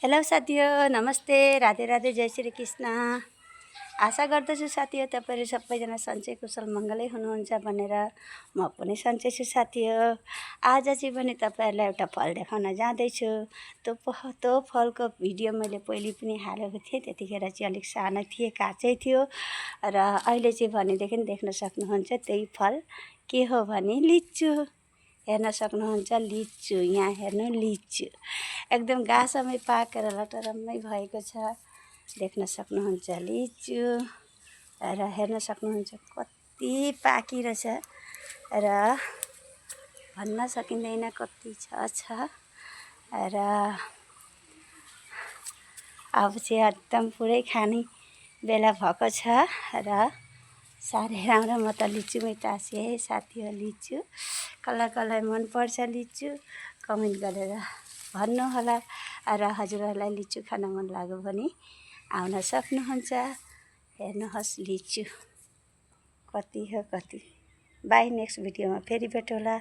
Hello साथीहरु, नमस्ते, राधे राधे, जय श्री कृष्ण। आशा गर्दछु साथीहरु तपाईहरु सबैजना सन्चै कुशल मंगलै हुनुहुन्छ भनेर म पनि सन्चै छु साथीहरु। आज चाहिँ भने तपाईहरुलाई एउटा फल देखाउन जाँदैछु। त्यो फलको भिडियो मैले पहिले पनि हालेको थिएँ, त्यतिखेर चाहिँ अलिक सानो थिए, काचै थियो र अहिले चाहिँ भनेदेखि देख्न सक्नुहुन्छ त्यही फल के हो भने लिचु। हेर्न सक्नुहुन्छ लिचु, यहाँ हेर्नु लिचु एकदम गाँसमै पाकेर लटरम्मै भएको छ। देख्न सक्नुहुन्छ लिचु र हेर्न सक्नुहुन्छ कति पाकिरहेछ र भन्न सकिँदैन कति छ र अब चाहिँ एकदम पुरै खाने बेला भएको छ र साह्रै राम्रो। म त लिचुमै टाँसे है साथीहरु। लिचु कसलाई मनपर्छ लिचु कमेन्ट गरेर भन्नुहोला र हजुरहरूलाई लिचु खान मन लाग्यो भने आउन सक्नुहुन्छ। हेर्नुहोस् लिचु कति हो कति। बाई, नेक्स्ट भिडियोमा फेरि भेटौँला।